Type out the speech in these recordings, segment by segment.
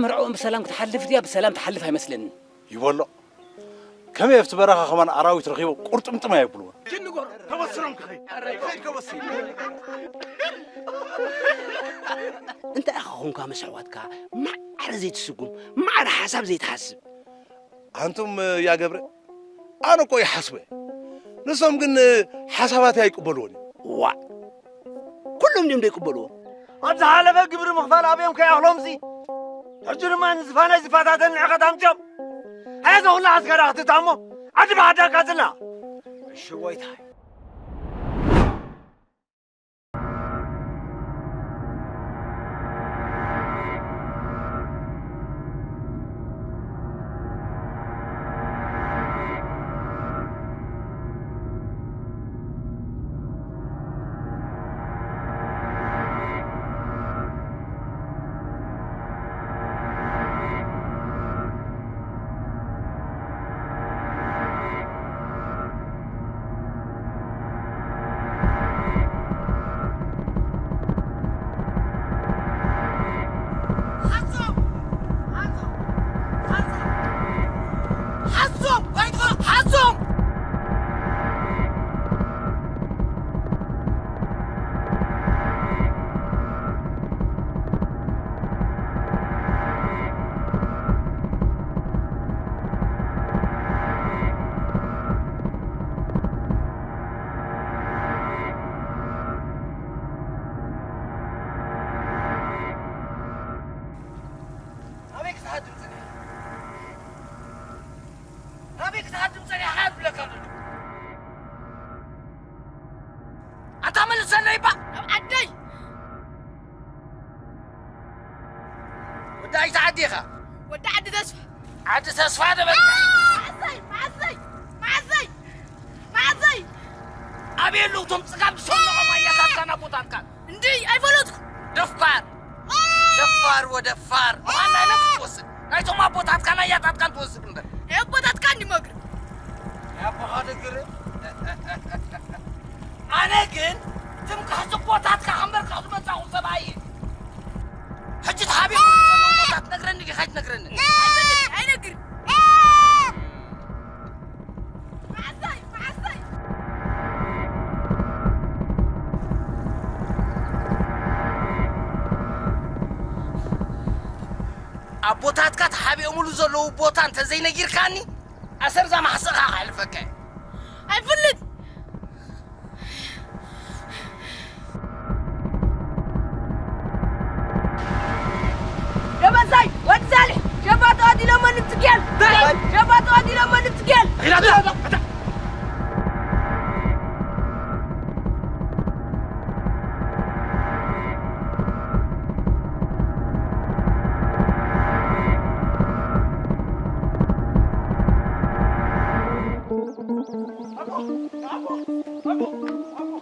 መርዕኦም ብሰላም ክትሓልፍ ድያ ብሰላም ትሓልፍ ኣይመስለንን። ይበሎ። ከመይ ኣብቲ በረኻ ከማን ኣራዊት ረኺቦም ቁርጥምጥም ኣየብልዎን። ጅን ንገሮ፣ ተበስሮም ክኸይድ። ክኸይድ ከበስር። እንታይ ኢኻ ኾንካ ምስ ኣሕዋትካ ማዕረ ዘይትስጉም፣ ማዕረ ሓሳብ ዘይትሓስብ? ኣንቱም፣ ያ ገብረ፣ ኣነ እኮ ይሓስበ። ንሶም ግን ሓሳባተይ ኣይቅበልዎን እዮም። ዋእ! ኩሎም ድዮም ዘይቅበልዎ? ኣብ ዝሓለፈ ግብሪ ምኽፋል ኣብዮም ከይኣኽሎምሲ፣ ሕጂ ድማ ንዝፋናይ ዝፈታተን ንዕኸት ኣምፅኦም። ኣየ፣ እዛ ኩላ ዓስከራ ክትታሞ፣ ዓዲ ብዓዲ ኣቃፅላ። እሺ፣ ጎይታይ። ሓዞም! ሓዞም! ሓዞም! ሓዞም! ባይቶ ሓዞም! ኣበይ ክትሃድም ጸኒሕካ? ኣበይ ክትሃድም ጸኒሕካ? ዝብለካ ዘሎ። ኣንታ መልሰለይ እባ። ናብ ዓደይ። ወዲ ኣይተ ዓዲ ኢኻ። ወዲ ዓዲ ተስፋ። ዓዲ ተስፋ ዶ በቃ? መዓዘይ፣ መዓዘይ፣ መዓዘይ፣ መዓዘይ። ኣበይ ኣለዉ እቶም ጽጋብ ዝሰለቖም ኣያታትካን ኣቦታትካን? እንድይ ኣይፈለጥኩ። ደፋር፣ ደፋር ወደፋር። ዋና ኢለ ክትወስድ። ናይቶም ኣቦታትካን ኣያታትካን ትወስድ እምበር። ናይ ኣቦታትካን ይመግር። ናይ ኣቦኻ ድግር። ኣነ ግን ትምካሕቲ ኣቦታትካ ከንበርካ ዝመጻኹ ሰብኣይ እየ። ሕጂ ተሓቢኦም ዘለዉ ቦታ ትነግረኒ ዲኻ ኣይትነግረኒ? ኣይነግር። መዓሰይ፣ መዓሰይ። ኣቦታትካ ተሓቢኦምሉ ዘለዉ ቦታ እንተዘይነጊርካኒ፣ ኣሰር እዛ ማሕሰኻ ከሕልፈካ እየ። ኣይፍልን። ደበሳይ፣ ወዲ ሳልሕ፣ ሸፋቱ ኣዲሎሞ ንትጌል። እንታይ? ሸፋቱ ኣዲሎሞ ንትጌል። ኢላ፣ ኢላ፣ ኢላ። ኣቦ፣ ኣቦ፣ ኣቦ፣ ኣቦ፣ ኣቦ።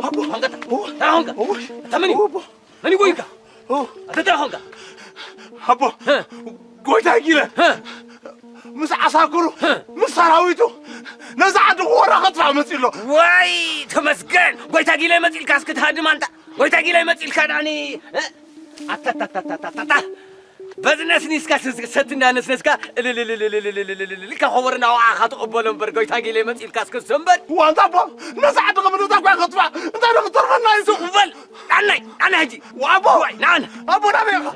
ኣቦ፣ ኣንታ፣ ኣቦ፣ ኣንታ፣ ኣቦ። ኣንታ መን እዩ? ኣቦ። መን እዩ ጎይካ? ኦ። ኣንታ እንታይ ኾንካ? ኣቦ፣ እ። ጎይታ ጊለ፣ እ። ምስ ዓሳክሩ፣ እ። ምስ ሰራዊቱ፣ ነዛ ዓዲ ክወራ ከጥፋ መጺኡ ኣሎ። ዋይ፣ ተመስገን። ጎይታ ጊለ መጺልካ እስኪ ትሃድም ኣንታ። ጎይታ ጊለ መጺልካ ዳኒ፣ እ? ኣታታታታታታ። በዚ ነስኒስካ፣ ሰቲ እንዳነስነስካ፣ እልልልልልልልልልልልካ ኾቦር እናወዓኻ ትቕበሎ እምበር፣ ጎይታ ጊለ መጺልካ እስከ ሰንበት። ዋንታ ኣቦ፣ ነዛ ዓዲ ከም ንታ ኳ ከጥፋ፣ እንታይ ደም ተርፈና እዩ? ሱቕ በል፣ ኣናይ፣ ኣነ ሕጂ። ዋቦ፣ ዋይ፣ ንኣነ። ኣቦ፣ ናበይ ኢኻ?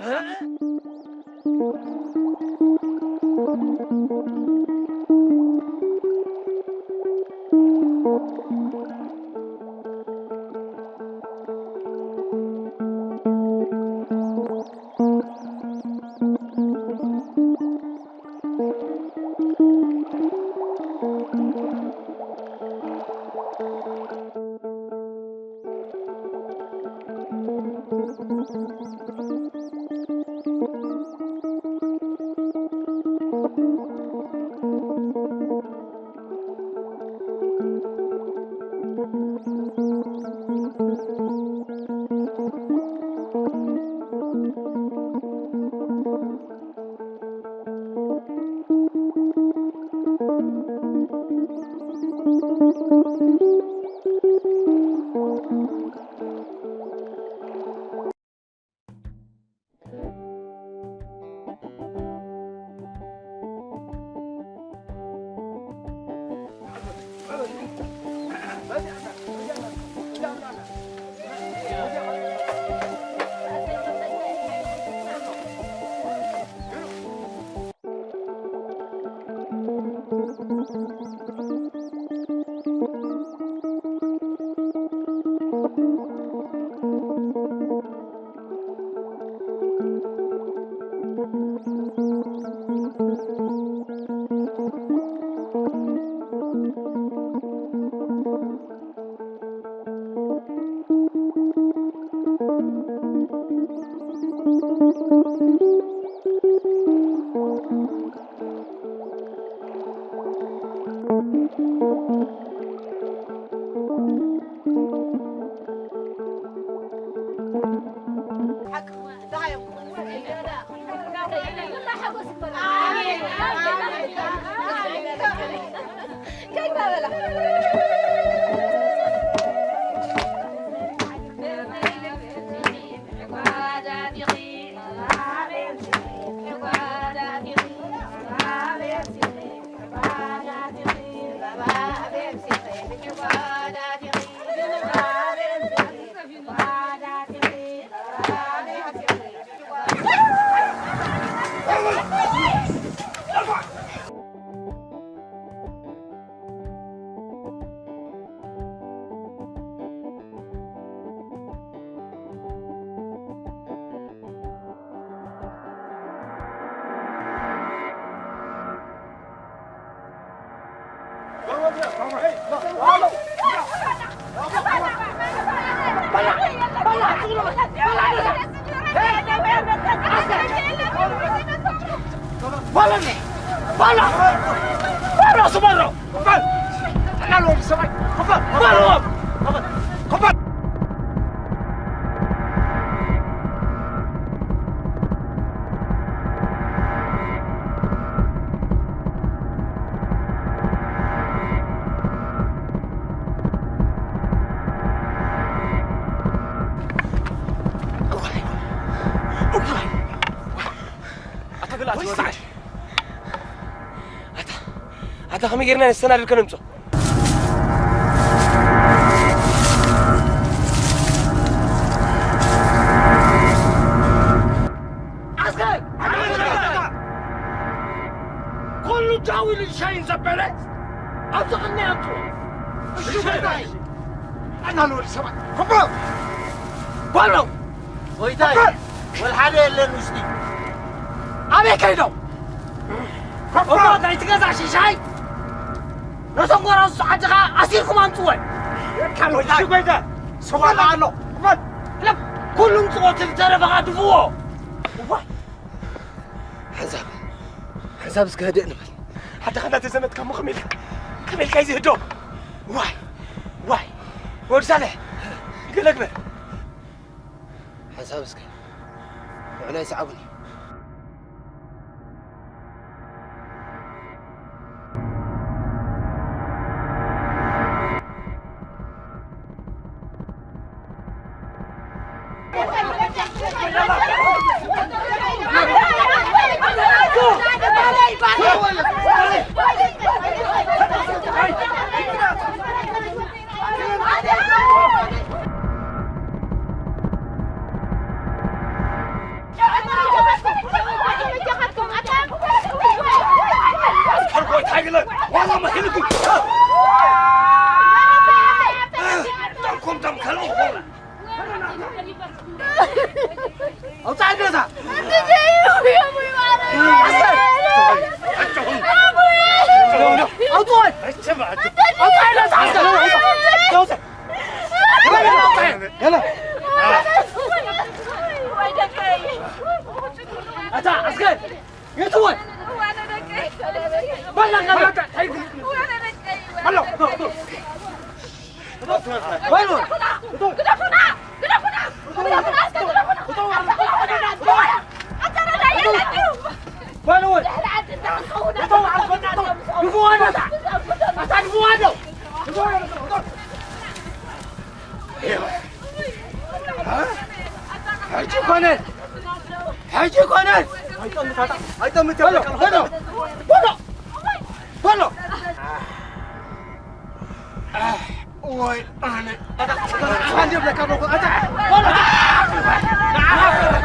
ባላ! ባላ! ባላ! ስበሮ! ክፈል! ጠቅላላ ወዲ ሰብኣይ! ክፈል! ክፈል! ክፈል! ክፈል! ኣታ ብላዕ ትወርድ። ኣታ፣ ኣታ ከመይ ጌርና ነስተናድድ ከነምጾ? ዓስከር! ኩሉ ጃዊ ኢሉ ሻሂን ዘበለ ኣብዚ ቅድሚ ኣምጽኡ። እሺ፣ ጎይታይ። ኣና ንወዲ ሰባት። ኮቦ! በሎ! ጎይታይ፣ ወልሓደ የለን ውሽጢ። ኣበይ ከይዶም? ኮቦ! እሞ ናይቲ ገዛ ሽሻይ ነቶም ጎረባብቲ ዓድኻ ኣሲርኩም ኣምጽወን። የካል ወልሓደ። እሺ፣ ጎይታይ። ሰው ኣሎ። ኮቦ! ኩሉም ጽወት ዝተረፈኻ ድፍዎ። እዋ! ሓንሳብ፣ ሓንሳብ እስከ ህድእ ንበል። ሓድኻ እናተዘመትካ እሞ ከመይ ኢልካ፣ ከመይ ኢልካ እዩ ዝህዶ? ዋይ፣ ዋይ፣ ወዲ ሳልሕ፣ ገለ ግበር። ሓንሳብ እስከ ንዕናይ ሰዓቡኒ። ኣውጻእ ገዛ! ኣውጻእ! ኣውጻእ ገዛ! ኣውጻእ! ኣታ ዓስከር! የትወን! በላ! በላ! በሉ! ግደፉና! ግደፉና! ግደፉና! እስከ ግደፉና! በሉ! ግፉ ዋዶ! ኣታ ግፉ ዋዶ! ሕጂ ኮነ! ሕጂ ኮነ! ኣይጠምት! ኣይጠምት! በሎ! በሎ! በሎ! በሎ! ወይ ኣነ ኣታ ኣታ እንዲም ለካ በኩ ኣታ ወላ ኣታ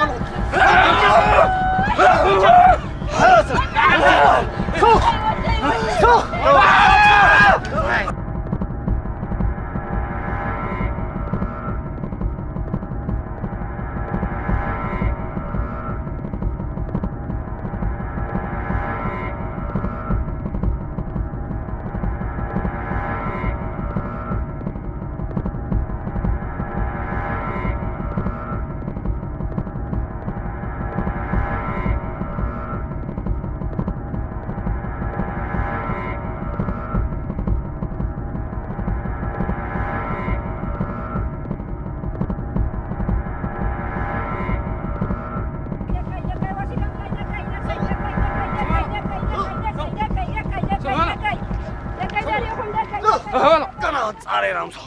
ገና ጻረና ምሶ።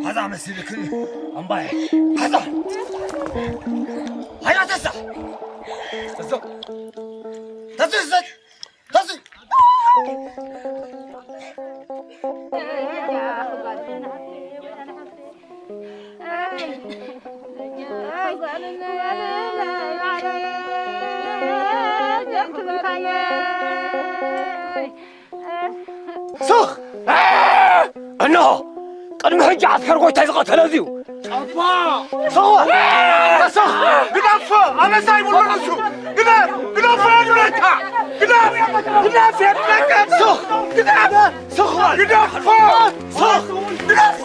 ሀዛ መሲልክን ኣምባየ። ሀዛ። ሀያ ተሳ። ተሳ። ተሳ። ተሳ። ተሳ። ስኽ! እንሆ! ቅድሚ ሕጂ ዓስከር ጎይታይ ዝቐተለ እዚዩ። ጨባ! ስኽ! ስኽ! ግደፎ! ኣበሳ ይብሎ ንሱ! ግደፍ! ግደፎ እየ ዝብለካ! ግደፍ! ግደፍ እየ ዝብለካ! ስኽ! ግደፍ! ስኽ በል! ግደፎ! ስኽ! ግደፎ!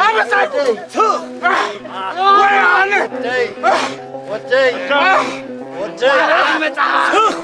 ኣበሳ ይብሎ! ስኽ! ወያነ! ወደይ! ወደይ! ወደይ! ስኽ!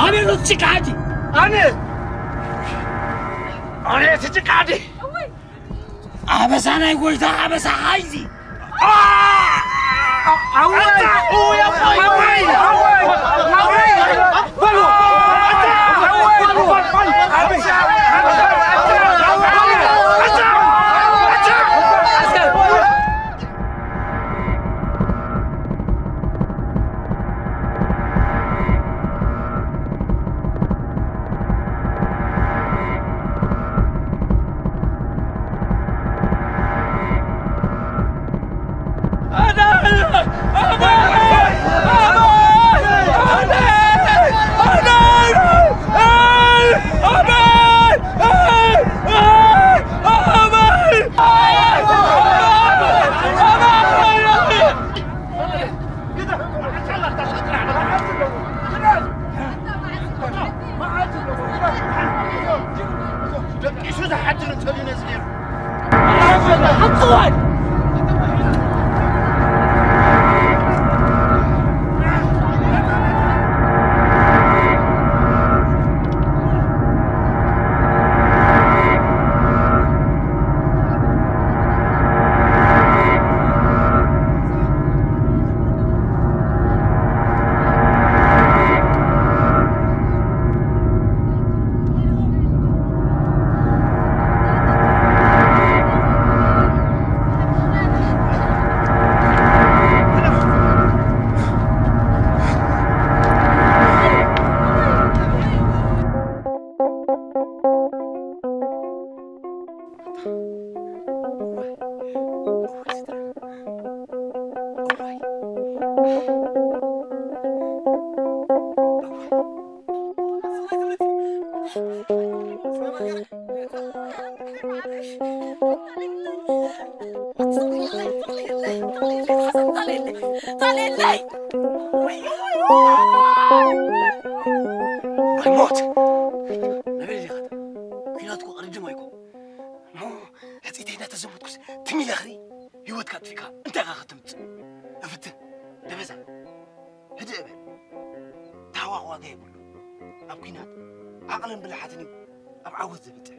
ኣነ ርቺ ከሃዲ! ኣነ! ኣነ ርቺ ከሃዲ! ኣበሳ ናይ ጎይታ ኣበሳ ሓይዚ! ደቂሱ ዝሓድር እንተልዩ ነዚ ነይሩ። ሓንፅዋይ! ሞት! መበል ኢኻ። ኲናት እኮ ቅድድም ኣይኮን። እሞ፣ ሕጽይተይ እናተዘመትኩስ ትም ኢለ ክርኢ፣ ህይወትካ ኣጥፊእካ እንታይ ኢኻ ከተምጽእ? እፍትን፣ ደበዛ፣ ህድእ በል። ታህዋኽ ዋጋ የብሉ። ኣብ ኲናት ዓቕልን ብልሓትን እዩ ኣብ ዓወት ዘብጽሕ።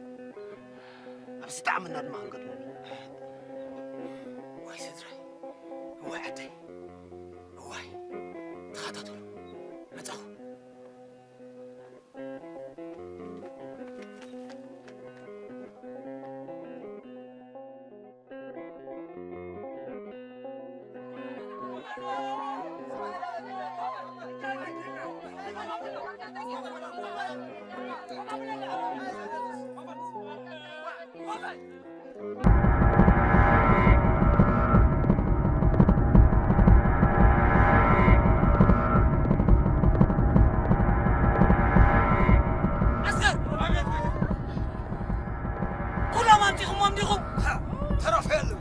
ኣብዚ ጣዕምና ድማ ክንገጥመሉ። እዋይ ስድራይ፣ እዋይ ዓደይ፣ እዋይ። ተኸታተሉ፣ መጻኹ። ዓስከር! ኩሎም ኣምጺኹሞም ዲኹም? ተረፈ የለን።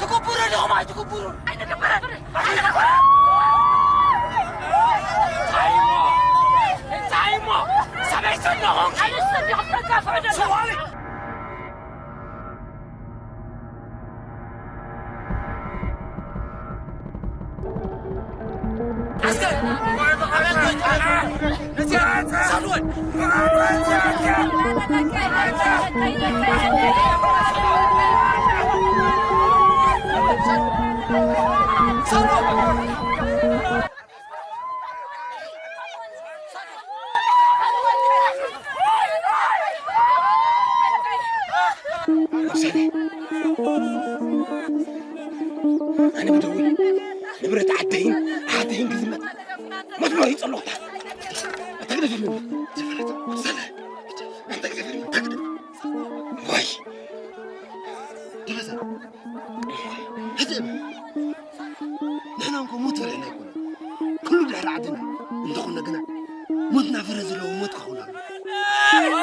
ትኩብሩ ዲኹም ኣይትኩብሩን? ኣይንግበረን። እንታይ እሞ? እንታይ እሞ? ሰበይቲ እንዲኹም። ኣንስቲ እንዲኹም ተጋፍዑ ዘለኹም። ሰዋሊ። ኣነ ብደዊ ንብረት ዓደይን ኣሓተይን ክዝመት መስመር ይጸሎኽታ። ኣታ ግደፈኒ። ዘፈረት ሰለ። ኣታ ግደፈኒ። ኣታ ግደፈኒ። ዋይ። ደበሳ። ሕዝብ። ንሕና እንኮ ሞት ፈሪሕና ኣይኮነ። ኩሉ ድሕሪ ዓድና። እንተኾነ ግና ሞትና ፍረ ዘለዎ ሞት ክኸውን ኣለዎ።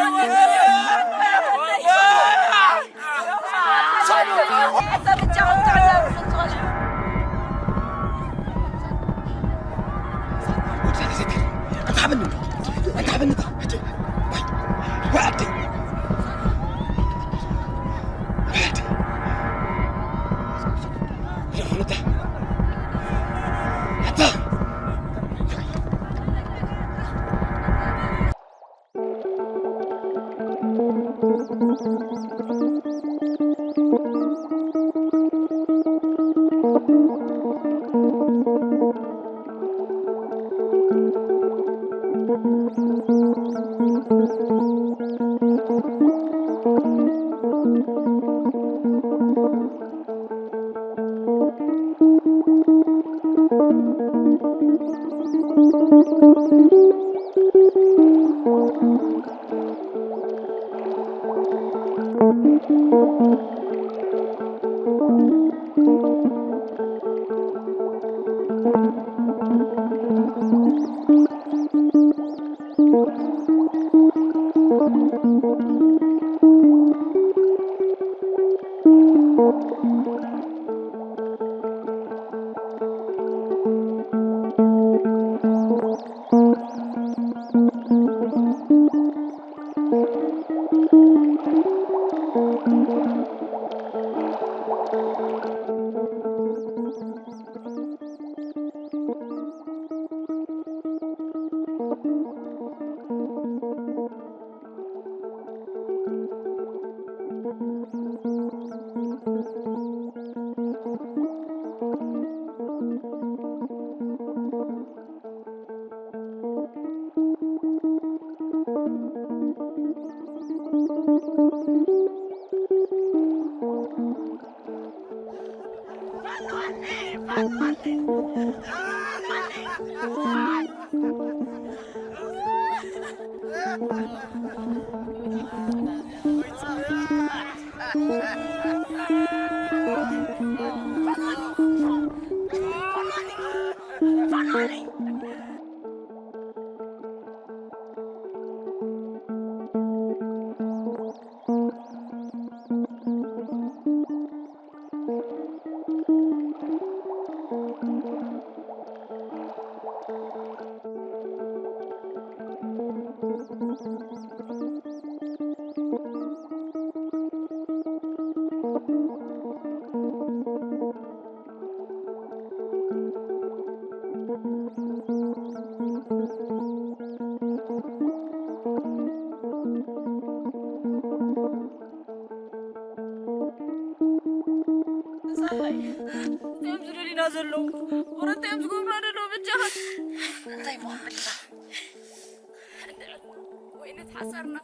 ፀሓይ፣ እዚኦም ዝደልዩና ዘለዉ፣ ወረ እንታይ እዮም ዝገብሩና ዘለዉ? በጃኻ እንታይ ምኾን ብልና? ወይ ንተሓሰርና፣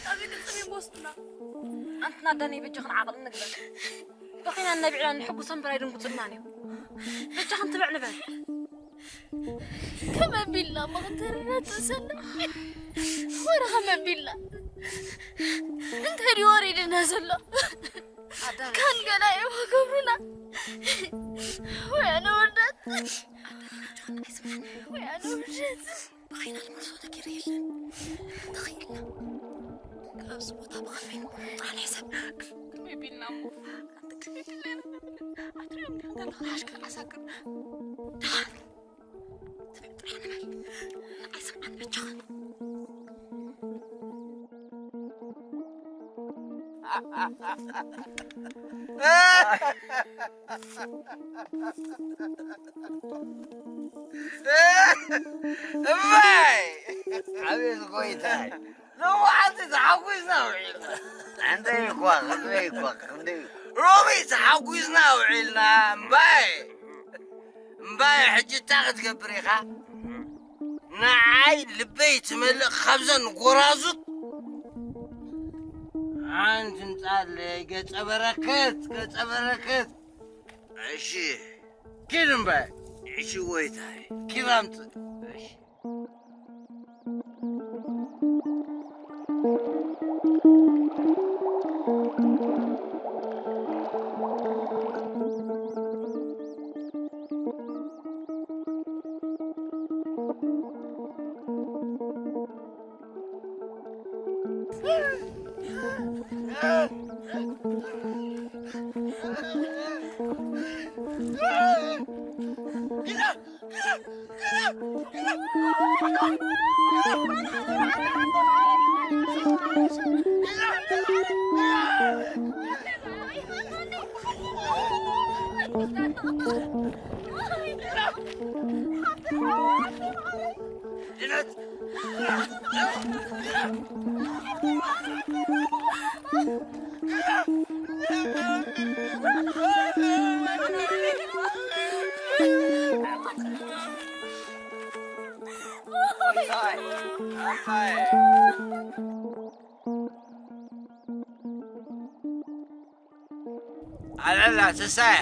ኣብ ኢድ ጽም ይወስዱና። ኣንትና ኣዳነይ በጃኽን ዓቕሊ ንግበር። በኺናን ነቢዕናን ንሕጉሶም እምበር ኣይድንጉጹልናን እዮም። በጃኽን ትብዕ ንበል። ከመይ ኣቢልና እሞ ክንተረዳድእ ሰለ? ወረ ከመይ ኣቢልና? እንታይ ድዩ ወሪድና ዘሎ? ኣዳነይ። ካን ገና እዮም ክገብሩና። ወይ ኣነ ውርደት። ኣዳነይ፣ በጃኽን ኣይስማዕን። ወይ ኣነ ውርደት። ብኸይና ንመልሶ ነገር የለን። እንተኸይድና ካብዚ ቦታ ብኸመይ ንምውጣእ ንሕሰብ። ከመይ ቢልና እሞ? ከመይ ቢልና ኢና ንብል? ኣትሪኦም ዲኻ ገለ ሓሽከር ዓሳክር? ደሓን ትብዕ ጥራሕ ንበል። ኣይሰምዓን በጃኻ። እማይ! ኣቤት ጎይታይ! ሎማዓንቲ ተሓጒስና ውዒልና። እንተይ እኳ፣ ክንደይ እኳ፣ ክንደይ። ሎሚ ተሓጒስና ውዒልና እምባይ! እምባይ፣ ሕጂ እንታይ ክትገብር ኢኻ? ንዓይ ልበይ ትመልእ ካብዘን ጎራዙት ሓንቲ ምጻለይ፣ ገጸ በረከት፣ ገጸ በረከት። እሺ፣ ኪድ እምበ። እሺ ጎይታይ፣ ኪድ ኣምጽእ። እሺ። ኣለላ ትሳያ።